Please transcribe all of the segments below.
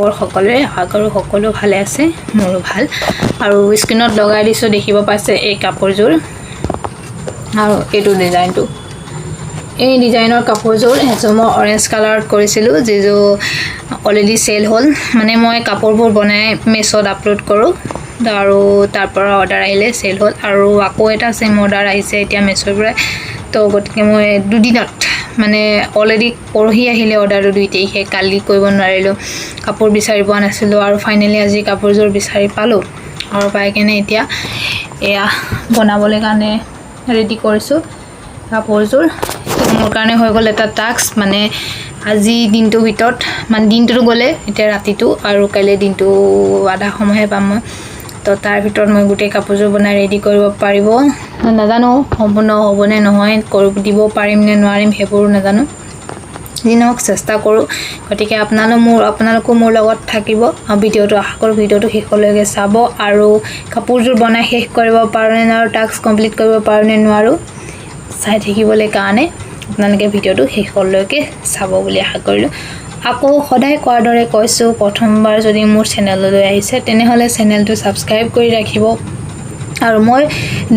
খবৰ সকলোৰে, আশা কৰোঁ সকলো ভালে আছে। মোৰো ভাল। আৰু স্ক্ৰীণত লগাই দিছোঁ, দেখিব পাইছে এই কাপোৰযোৰ আৰু এইটো ডিজাইনটো। এই ডিজাইনৰ কাপোৰযোৰ এযোৰ মই অৰেঞ্জ কালাৰত কৰিছিলোঁ, যিযোৰ অলৰেডি চেল হ'ল। মানে মই কাপোৰবোৰ বনাই মেছত আপলোড কৰোঁ আৰু তাৰ পৰা অৰ্ডাৰ আহিলে চেল হ'ল। আৰু আকৌ এটা ছেম অৰ্ডাৰ আহিছে এতিয়া মেছ'ৰ পৰাই। তো গতিকে মই দুদিনত, মানে অলৰেডি পৰহি আহিলে অৰ্ডাৰটো 2 তাৰিখে, কালি কৰিব নোৱাৰিলোঁ, কাপোৰ বিচাৰি পোৱা নাছিলোঁ। আৰু ফাইনেলি আজি কাপোৰযোৰ বিচাৰি পালোঁ আৰু পাই কেনে এতিয়া এয়া বনাবলৈ কাৰণে ৰেডি কৰিছোঁ কাপোৰযোৰ। তো মোৰ কাৰণে হৈ গ'ল এটা টাস্ক, মানে আজি দিনটোৰ ভিতৰত, মানে দিনটোতো গ'লে, এতিয়া ৰাতিটো আৰু কাইলৈ দিনটো আধা সময়হে পাম মই। তো তাৰ ভিতৰত মই গোটেই কাপোৰযোৰ বনাই ৰেডি কৰিব পাৰিব নাজানো, সম্পূৰ্ণ হ'বনে নহয়, কৰি দিব পাৰিম নে নোৱাৰিম সেইবোৰো নাজানো। যি নহওক, চেষ্টা কৰোঁ। গতিকে আপোনালোকো মোৰ লগত থাকিব আৰু ভিডিঅ'টো, আশা কৰোঁ ভিডিঅ'টো শেষলৈকে চাব। আৰু কাপোৰযোৰ বনাই শেষ কৰিব পাৰোঁ নে নোৱাৰোঁ, টাস্ক কমপ্লিট কৰিব পাৰোঁ নে নোৱাৰোঁ চাই থাকিবলৈ কাৰণে আপোনালোকে ভিডিঅ'টো শেষলৈকে চাব বুলি আশা কৰিলোঁ। আকৌ সদায় কোৱাৰ দৰে কৈছোঁ, প্ৰথমবাৰ যদি মোৰ চেনেললৈ আহিছে, তেনেহ'লে চেনেলটো ছাবস্ক্ৰাইব কৰি ৰাখিব। আৰু মই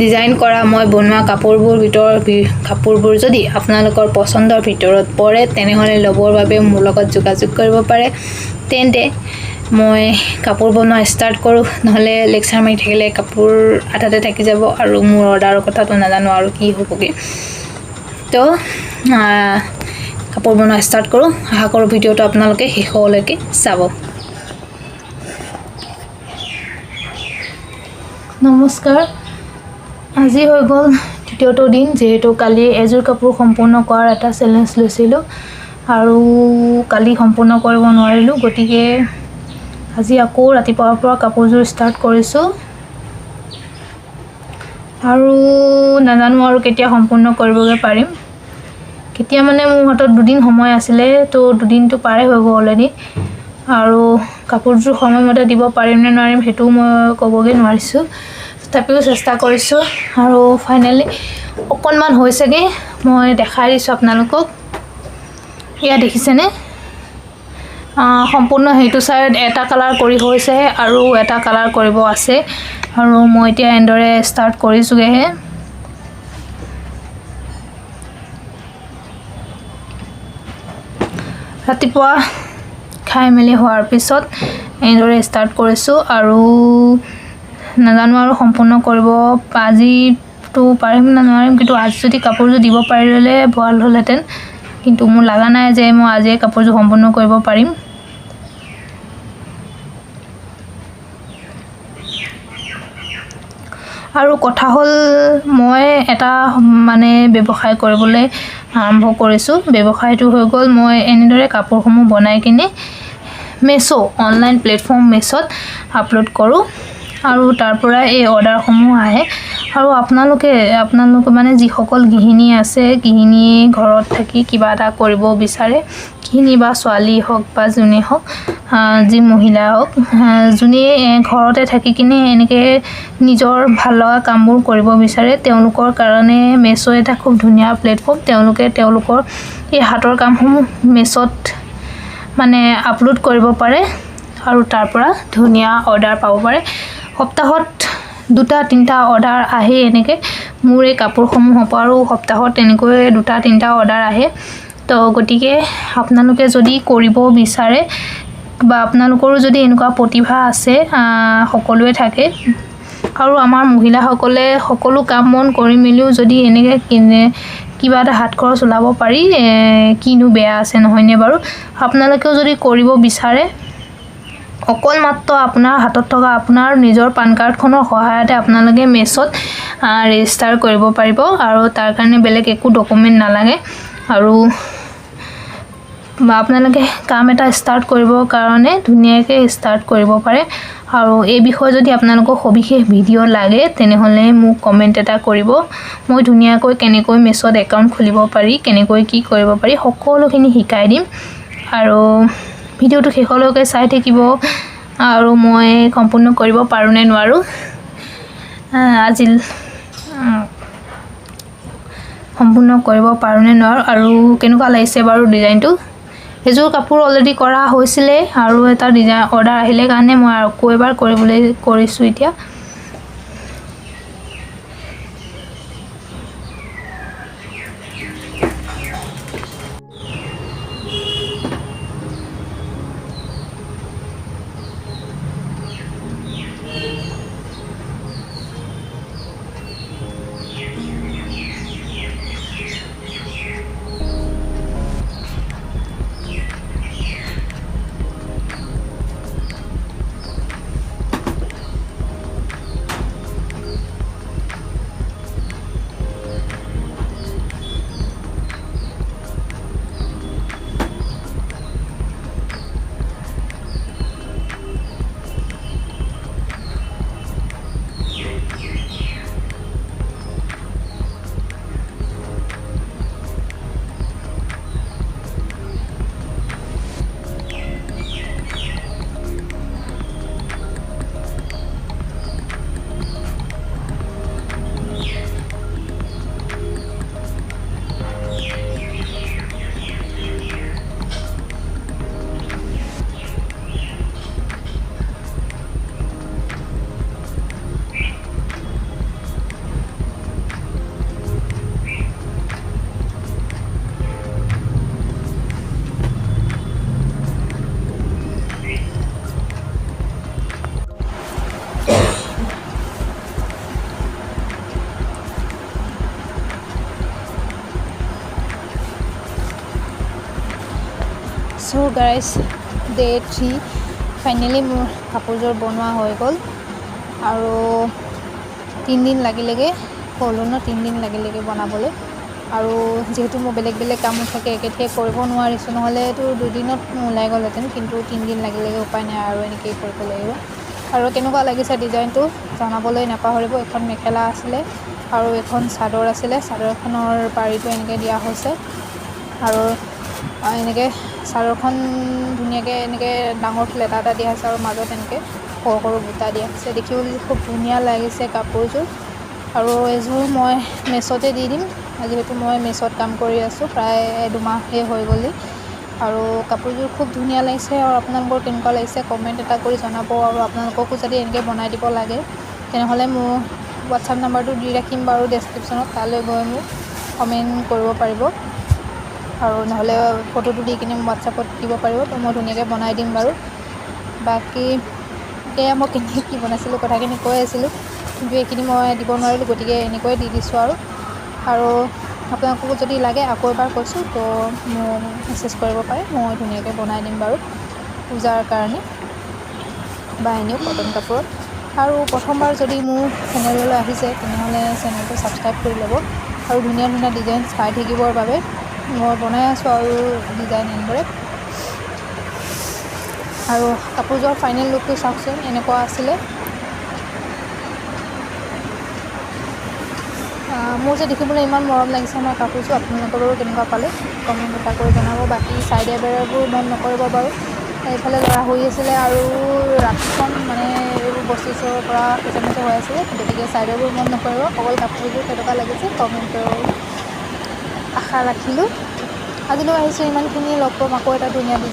ডিজাইন কৰা, মই বনোৱা কাপোৰবোৰ ভিতৰৰ কাপোৰবোৰ যদি আপোনালোকৰ পচন্দৰ ভিতৰত পৰে, তেনেহ'লে ল'বৰ বাবে মোৰ লগত যোগাযোগ কৰিব পাৰে। তেন্তে মই কাপোৰ বনোৱা ষ্টাৰ্ট কৰোঁ, নহ'লে লেকচাৰ মাৰি থাকিলে কাপোৰ আধাতে থাকি যাব আৰু মোৰ অৰ্ডাৰৰ কথাটো নাজানো আৰু কি হ'বগৈ। তো কাপোৰ বনোৱা ষ্টাৰ্ট কৰোঁ। আশা কৰোঁ ভিডিঅ'টো আপোনালোকে শেষলৈকে চাব। নমস্কাৰ। আজি হৈ গ'ল তৃতীয়টো দিন, যিহেতু কালি এযোৰ কাপোৰ সম্পূৰ্ণ কৰাৰ এটা চেলেঞ্জ লৈছিলোঁ আৰু কালি সম্পূৰ্ণ কৰিব নোৱাৰিলোঁ। গতিকে আজি আকৌ ৰাতিপুৱাৰ পৰা কাপোৰযোৰ ষ্টাৰ্ট কৰিছোঁ আৰু নাজানো আৰু কেতিয়া সম্পূৰ্ণ কৰিবগৈ পাৰিম। কেতিয়া মানে মোৰ হাতত দুদিন সময় আছিলে, তো দুদিনটো পাৰে হৈ গ'ল অলৰেডি। আৰু কাপোৰযোৰ সময়মতে দিব পাৰিম নে নোৱাৰিম, সেইটোও মই ক'বগৈ নোৱাৰিছোঁ। তথাপিও চেষ্টা কৰিছোঁ আৰু ফাইনেলি অকণমান হৈছেগৈ, মই দেখাই দিছোঁ আপোনালোকক। এয়া দেখিছেনে? সম্পূৰ্ণ সেইটো ছাইড এটা কালাৰ কৰি হৈছেহে আৰু এটা কালাৰ কৰিব আছে। আৰু মই এতিয়া এনেদৰে ষ্টাৰ্ট কৰিছোঁগৈহে। ৰাতিপুৱা খাই মেলি হোৱাৰ পিছত এনেদৰে ষ্টাৰ্ট কৰিছোঁ আৰু নাজানো আৰু সম্পূৰ্ণ কৰিব আজিতো পাৰিম নে নোৱাৰিম। কিন্তু আজি যদি কাপোৰযোৰ দিব পাৰিলে ভাল হ'লহেঁতেন, কিন্তু মোৰ লগা নাই যে মই আজিয়ে কাপোৰযোৰ সম্পূৰ্ণ কৰিব পাৰিম। আৰু কথা হ'ল, মই এটা মানে ব্যৱসায় কৰিবলৈ আৰম্ভ কৰিছোঁ। ব্যৱসায়টো হৈ গ'ল, মই এনেদৰে কাপোৰসমূহ বনাই কিনে মেছ', অনলাইন প্লেটফৰ্ম মেছ'ত আপলোড কৰোঁ আৰু তাৰ পৰাই এই অৰ্ডাৰসমূহ আহে। আৰু আপোনালোক মানে যিসকল গৃহিণী আছে, গৃহিণীয়ে ঘৰত থাকি কিবা এটা কৰিব বিচাৰে, গৃহিণী বা ছোৱালী হওক বা যোনেই হওক, যি মহিলা হওক, যোনেই ঘৰতে থাকি কিনে এনেকৈ নিজৰ ভাল লগা কামবোৰ কৰিব বিচাৰে, তেওঁলোকৰ কাৰণে মেছ' এটা খুব ধুনীয়া প্লেটফৰ্ম। তেওঁলোকে তেওঁলোকৰ এই হাতৰ কামসমূহ মেছ'ত মানে আপলোড কৰিব পাৰে আৰু তাৰ পৰা ধুনীয়া অৰ্ডাৰ পাব পাৰে। সপ্তাহত দুটা তিনিটা অৰ্ডাৰ আহেই এনেকৈ। মোৰ এই কাপোৰসমূহৰ পৰাও সপ্তাহত তেনেকৈ দুটা তিনিটা অৰ্ডাৰ আহে। তো গতিকে আপোনালোকে যদি কৰিব বিচাৰে বা আপোনালোকৰো যদি এনেকুৱা প্ৰতিভা আছে, সকলোৱে থাকে আৰু আমাৰ মহিলাসকলে সকলো কাম বন কৰি মেলিও যদি এনেকৈ কিনে কিবা এটা হাত খৰচ ওলাব পাৰি, কিনো বেয়া আছে, নহয়নে বাৰু? আপোনালোকেও যদি কৰিব বিচাৰে, অকল মাত্ৰ আপোনাৰ হাতত থকা আপোনাৰ নিজৰ পান কাৰ্ডখনৰ সহায়তে আপোনালোকে মেছত ৰেজিষ্টাৰ কৰিব পাৰিব আৰু তাৰ কাৰণে বেলেগ একো ডকুমেণ্ট নালাগে। আৰু বা আপোনালোকে কাম এটা ষ্টাৰ্ট কৰিবৰ কাৰণে ধুনীয়াকৈ ষ্টাৰ্ট কৰিব পাৰে। আৰু এই বিষয়ে যদি আপোনালোকক সবিশেষ ভিডিঅ' লাগে, তেনেহ'লে মোক কমেণ্ট এটা কৰিব। মই ধুনীয়াকৈ কেনেকৈ মেছত একাউণ্ট খুলিব পাৰি, কেনেকৈ কি কৰিব পাৰি, সকলোখিনি শিকাই দিম। আৰু ভিডিঅ'টো শেষলৈকে চাই থাকিব আৰু মই সম্পূৰ্ণ কৰিব পাৰোঁ নে নোৱাৰোঁ আজি। সম্পূৰ্ণ কৰিব পাৰোঁ নে নোৱাৰোঁ আৰু কেনেকুৱা লাগিছে বাৰু ডিজাইনটো। এযোৰ কাপোৰ অলৰেডি কৰা হৈছিলে আৰু এটা ডিজাইন অৰ্ডাৰ আহিলে কাৰণে মই আকৌ এবাৰ কৰিবলৈ কৰিছোঁ এতিয়া। চ' গাইজ, ডে 3 ফাইনেলি মোৰ কাপোৰযোৰ বনোৱা হৈ গ'ল আৰু 3 দিন লাগিলেগৈ, ক'লোঁ ন, 3 দিন লাগিলেগৈ বনাবলৈ। আৰু যিহেতু মোৰ বেলেগ বেলেগ কামো থাকে, একেথিৰে কৰিব নোৱাৰিছোঁ, নহ'লেতো দুদিনত মোৰ ওলাই গ'লহেঁতেন, কিন্তু 3 দিন লাগিলেগৈ। উপায় নাই আৰু, এনেকেই কৰিব লাগিব। আৰু কেনেকুৱা লাগিছে ডিজাইনটো জনাবলৈ নাপাহৰিব। এখন মেখেলা আছিলে আৰু এখন চাদৰ আছিলে। চাদৰখনৰ পাৰিটো এনেকৈ দিয়া হৈছে আৰু এনেকৈ চাদৰখন ধুনীয়াকৈ এনেকৈ ডাঙৰ ফুল এটা এটা দিয়া হৈছে আৰু মাজত এনেকৈ সৰু সৰু বুটা দিয়া হৈছে। দেখিবলৈ খুব ধুনীয়া লাগিছে কাপোৰযোৰ। আৰু এযোৰ মই মেছ'তে দি দিম, যিহেতু মই মেছ'ত কাম কৰি আছোঁ প্ৰায় 2 মাহেই হৈ গ'লি। আৰু কাপোৰযোৰ খুব ধুনীয়া লাগিছে আৰু আপোনালোকৰ কেনেকুৱা লাগিছে কমেণ্ট এটা কৰি জনাব। আৰু আপোনালোককো যদি এনেকৈ বনাই দিব লাগে, তেনেহ'লে মোৰ হোৱাটছআপ নাম্বাৰটো দি ৰাখিম বাৰু ডেছক্ৰিপশ্যনত, তালৈ গৈ মোক কমেণ্ট কৰিব পাৰিব আৰু নহ'লে ফটোটো দি কিনে হোৱাটছআপত দিব পাৰিব। তো মই ধুনীয়াকৈ বনাই দিম বাৰু। বাকী এয়া মই কেনেকৈ কি বনাইছিলোঁ কথাখিনি কৈ আছিলোঁ, কিন্তু এইখিনি মই দিব নোৱাৰিলোঁ, গতিকে এনেকৈয়ে দি দিছোঁ। আৰু আৰু আপোনালোককো যদি লাগে, আকৌ এবাৰ কৈছোঁ, তো মোক মেছেজ কৰিব পাৰে, মই ধুনীয়াকৈ বনাই দিম বাৰু পূজাৰ কাৰণে বা এনেও কটন কাপোৰত। আৰু প্ৰথমবাৰ যদি মোৰ চেনেললৈ আহিছে, তেনেহ'লে চেনেলটো ছাবস্ক্ৰাইব কৰি ল'ব আৰু ধুনীয়া ধুনীয়া ডিজাইন চাই থাকিবৰ বাবে। মই বনাই আছোঁ আৰু ডিজাইন এনেদৰে। আৰু কাপোৰযোৰৰ ফাইনেল লুকটো চাওকচোন, এনেকুৱা আছিলে। মোৰ যে দেখিবলৈ ইমান মৰম লাগিছে আমাৰ কাপোৰযোৰ, আপোনালোকৰ বাৰু কেনেকুৱা পালে কমেণ্ট এটা কৰি জনাব। বাকী চাইডে বেৰবোৰ মন নকৰিব বাৰু, এইফালে ল'ৰা শুই আছিলে আৰু ৰাতিখন মানে এইবোৰ বস্তু চস্তুৰ পৰা খেচে হৈ আছিলে, গতিকে চাইডৰবোৰ মন নকৰিব। অকল কাপোৰযোৰ কেনেকুৱা লাগিছে কমেণ্ট কৰিব আশা ৰাখিলোঁ। আজিলৈ আহিছোঁ ইমানখিনিয়ে, লগ পাম আকৌ এটা ধুনীয়া ডিজাইন।